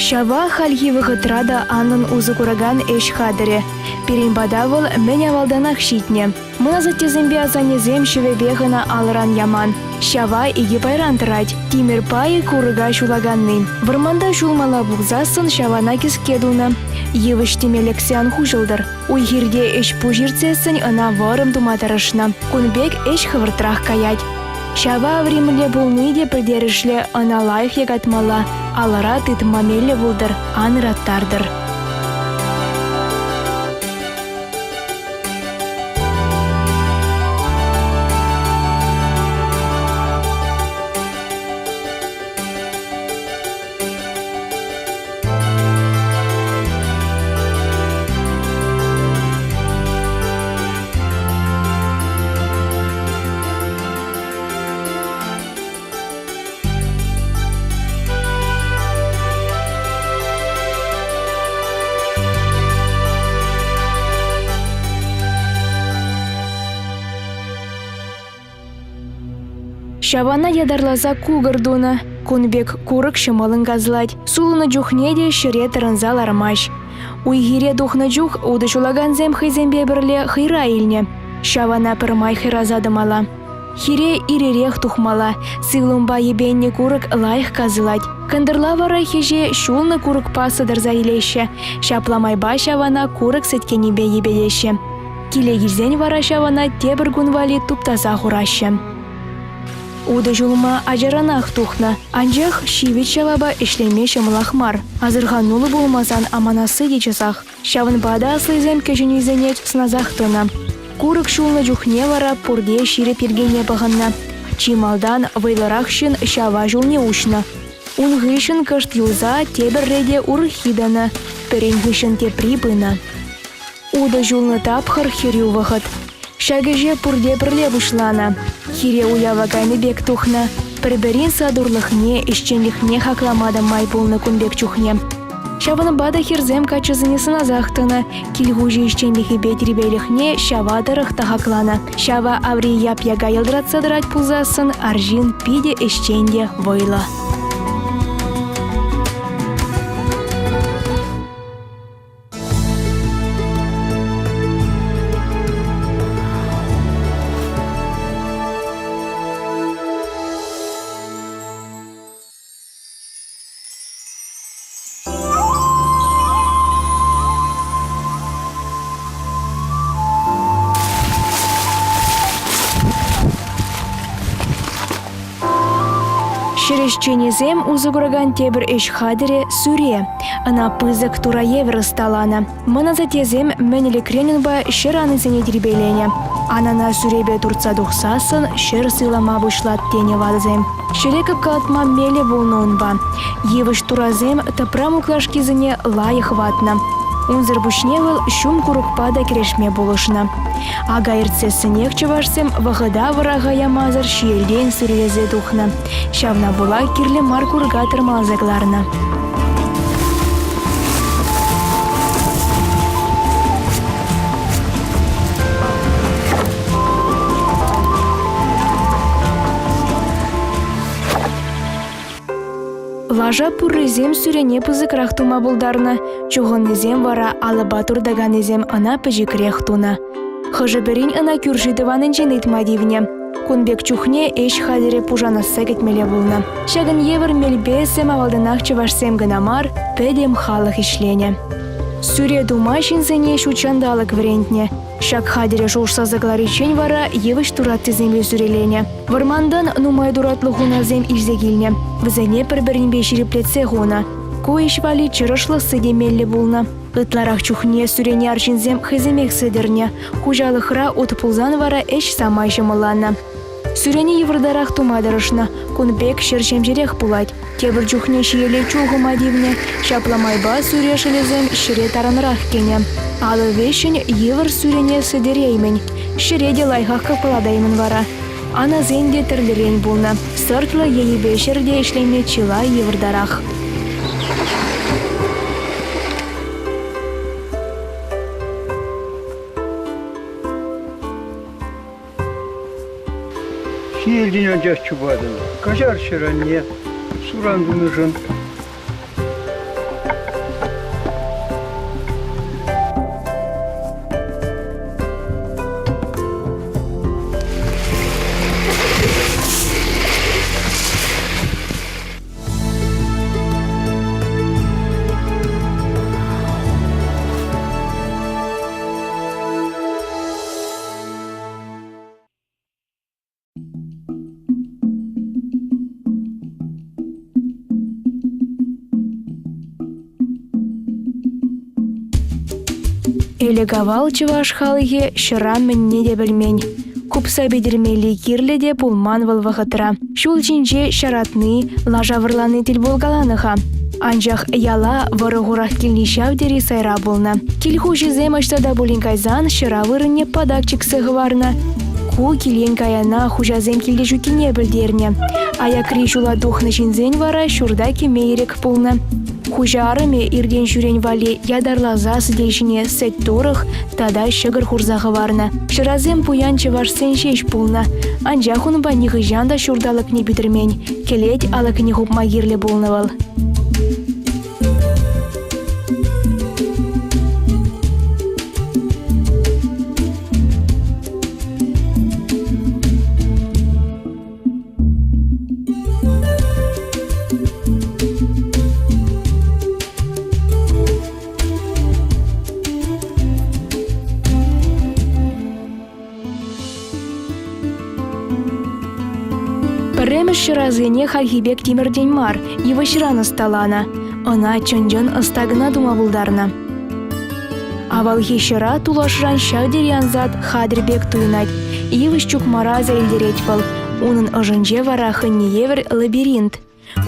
Ҫава хальхи вӑхӑтра та анлӑн усӑ куракан ӗҫ хатӗрӗ. Пирӗн пата вӑл мӗн авалтанах ҫитнӗ. Мӑн асаттесемпе асаннесем ҫӑвӗпех ӑна алӑран яман. Ҫава икӗ пайран тӑрать. Тимӗр пайӗ курӑка ҫулаканни. Вӑрманта ҫулмалла пулсассӑн ҫавана кӗске тунӑ. Йывӑҫ теме лексе ан хуҫӑлтӑр. Уй-хирте ӗҫ-пуҫ иртсессӗн ӑна вӑрӑм тума тӑрӑшнӑ. Кун пек ӗҫ хӑвӑртрах каять. Ҫава аври мӗнле пулни те пӗлтерӗшлӗ, ӑна лайӑх якатмалла, алӑра тытма меллӗ пултӑр, ан ыраттартӑр. Ҫавана ятарласа кукӑр тунӑ. Кун пек курӑк ҫӑмӑллӑн касӑлать. Сулӑннӑ чухне те ҫӗре тӑрӑнса лармасть. Уй-хире тухнӑ чух утӑ ҫулакансем хӑйсемпе пӗрле хӑйра илнӗ. Ҫавана пӗрмай хӑйраса тӑмалла. Хире ир-ирех тухмалла. Сывлӑмпа йӗпеннӗ курӑк лайӑх касӑлать. Кӑнтӑрла вара хӗҫе ҫулнӑ курӑкпа сӑтӑрса илеҫҫӗ. Ҫапла майпа ҫавана курӑк сӗткенӗпе йӗпетеҫҫӗ. Киле килсен вара ҫавана тепӗр кун валли туптаса хураҫҫӗ. Утӑ ҫулма ачаранах тухнӑ, анчах ҫивӗч ҫавапа ӗҫлеме ҫӑмӑлах мар. Асӑрхануллӑ пулмасан аманасси те часах. Ҫавӑнпа та аслисем кӗҫӗннисене сӑнасах тӑнӑ. Курӑк ҫулнӑ чухне вара пурте ҫирӗп йӗркене пӑхӑннӑ. Чи малтан вӑйлӑрах ҫын ҫава ҫулне уҫнӑ. Ун хыҫҫӑн кӑшт юлса тепӗр рете урӑххи тӑнӑ, пӗрин хыҫҫӑн тепри пынӑ. Утӑ ҫулнӑ тапхӑр хӗрӳ вӑхӑт. Ҫак ӗҫе пурте пӗрле пуҫланӑ. Хире уява кайнӑ пек тухнӑ. Пӗр-пӗрин сатурлӑхне, ӗҫченлӗхне хаклама та май пулнӑ кун пек чухне. Ҫавӑнпа та хӗрсем каччӑсене сӑнасах тӑнӑ. Кил хуҫи ӗҫченлӗхӗпе тирпейлӗхне ҫава тӑрӑх та хакланӑ. Ҫава аври яп-яка йӑлтӑратса тӑрать пулсассӑн арҫын питӗ ӗҫчен те вӑйлӑ. Ҫӗр ӗҫченӗсем усӑ куракан тепӗр ӗҫ хатӗрӗ – сӳре. Ӑна пысӑк тура евӗр ӑсталанӑ. Мӑн асаттесем мӗн ӗлӗкрен унпа ҫӗр анисене тирпейленӗ. Анана сӳрепе туртса тухсассӑн ҫӗр сыйлама пуҫлать тенӗ ватӑсем. Ҫӗре кӑпкалатма меллӗ пулнӑ унпа. Йывӑҫ турасем тӑпра муклашкисене лайӑх ватнӑ. Унсӑр пуҫне вӑл ҫум курӑкпа та кӗрешме пулӑшнӑ. Ака иртсессӗнех чӑвашсем вӑхӑта вӑраха ямасӑр ҫиелтен сӳрелесе тухнӑ. Ҫавна пула кирлӗ мар курӑка тӑрмаласа кӑларнӑ. Лаша пуррисем сӳрене пысӑкрах тума пултарнӑ, чухӑннисем вара алӑпа туртаканнисем ӑна пӗчӗкрех тунӑ. Хӑшӗ-пӗрин ӑна кӳрши тӑванӗнчен ыйтма тивнӗ. Кун пек чухне ӗҫ хатӗрӗ пушанасса кӗтмелле пулнӑ. Ҫакӑн евӗр мелпе сӗм авалтанах чӑвашсем кӑна мар, пӗтӗм халӑх ӗҫленӗ. Сӳре тума ҫынсене ҫут ҫанталӑк вӗрентнӗ. Ҫак хатӗре шухӑшласа кӑлариччен вара йывӑҫ тураттисемпе сӳреленӗ. Вӑрмантан нумай туратлӑ хунавсем илсе килнӗ. Вӗсене пӗр-пӗринпе ҫирӗплетсе хунӑ. Ку ӗҫ валли чӑрӑшлӑх сӗте меллӗ пулнӑ. Ытларах чухне сӳрене арҫынсем хӑйсемех сӗтӗрнӗ. Хуҫалӑхра ут пулсан вара ӗҫ самай ҫӑмӑлланнӑ. Сӳрене йывӑртарах тума тӑрӑшнӑ. Кун пек ҫӗр ҫемҫерех пулать. Тепӗр чухне ҫиеле чул хума тивнӗ. Ҫапла майпа сӳре шӑлӗсем ҫӗре тарӑнрах кӗнӗ. Алӑ вӗҫҫӗн йывӑр сӳрене сӗтӗреймӗн. Ҫӗре те лайӑхах кӑпкалатаймӑн вара. Анасен те тӗрлӗрен пулнӑ. Сӑртлӑ е йӗпе ҫӗрте ӗҫлеме чылай йывӑртарах. Ҫиелтен анчах чупатӑн. Каҫар ҫӗр-анне, суран тунӑшӑн. Ӗлӗк-авал чӑваш халӑхӗ ҫӑра мӗнне те пӗлмен. Купса питӗрмелли кирлӗ те пулман вӑл вӑхӑтра. Ҫул ҫинче ҫаратни, лаша вӑрлани тӗл пулкаланӑ-ха. Анчах яла вӑрӑ-хурах килни ҫав тери сайра пулнӑ. Кил хуҫисем ӑҫта та пулин кайсан ҫӑра вырӑнне патак чиксе хӑварнӑ. Ку килен-каяна хуҫасем килте ҫуккине пӗлтернӗ. Аякри ҫула тухнӑ ҫынсен вара ҫурта кӗме ирӗк пулнӑ. Хуҫа арӑмӗ иртен-ҫӳрен валли ятарласа сӗтел ҫине сӗт-турӑх тата ҫӑкӑр хурса хӑварнӑ. Ҫӑрасем пуян чӑвашсен ҫеҫ пулнӑ. Анчах унпа нихӑҫан та ҫурт алӑкне питӗрмен, кӗлет алӑкне хупма кирлӗ пулнӑ вӑл. Пӗрремӗш ҫӑрасене хальхи пек тимӗртен мар, йывӑҫран ӑсталанӑ. Ӑна чӑн-чӑн ӑста кӑна тума пултарнӑ. Авалхи ҫӑра тулашран ҫав тери ансат хатӗр пек туйӑнать. Йывӑҫ чукмара аса илтерет вӑл. Унӑн ӑшӗнче вара хӑйне евӗр лабиринт.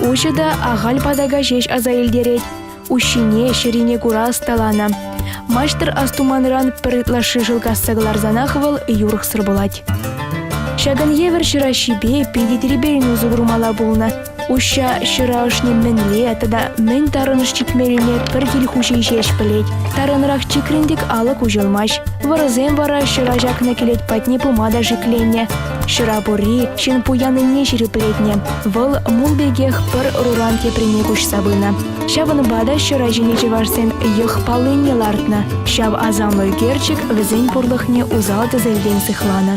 Уҫӑ та ахаль патака ҫеҫ аса илтерет. Уҫҫине, ҫӑрине кура ӑсталанӑ. Маҫтӑр астуманран пӗр ытлашши шӑл касса кӑларсанах вӑл юрӑхсӑр пулать. Ҫакӑн евӗр ҫӑраҫҫипе питӗ тирпейлӗн усӑ курмалла пулнӑ. Уҫҫа ҫӑра ӑшне мӗнле тата мӗн тарӑнӑш чикмеллине пӗр кил хуҫи ҫеҫ пӗлет. Тарӑнрах чикрӗн-тӗк алӑк уҫӑлмасть. Вӑрӑсем вара ҫӑра ҫакнӑ кӗлет патне пыма та шикленнӗ. Ҫӑра пурри ҫын пуяннине ҫирӗплетнӗ. Вӑл мул пекех пӗр ӑруран теприне куҫса пынӑ. Ҫавӑнпа та ҫӑра ҫине чӑвашсем йӑх паллине лартнӑ. Ҫав асамлӑ ӳкерчӗк вӗсен пурлӑхне усал-тӗселтен сыхланӑ.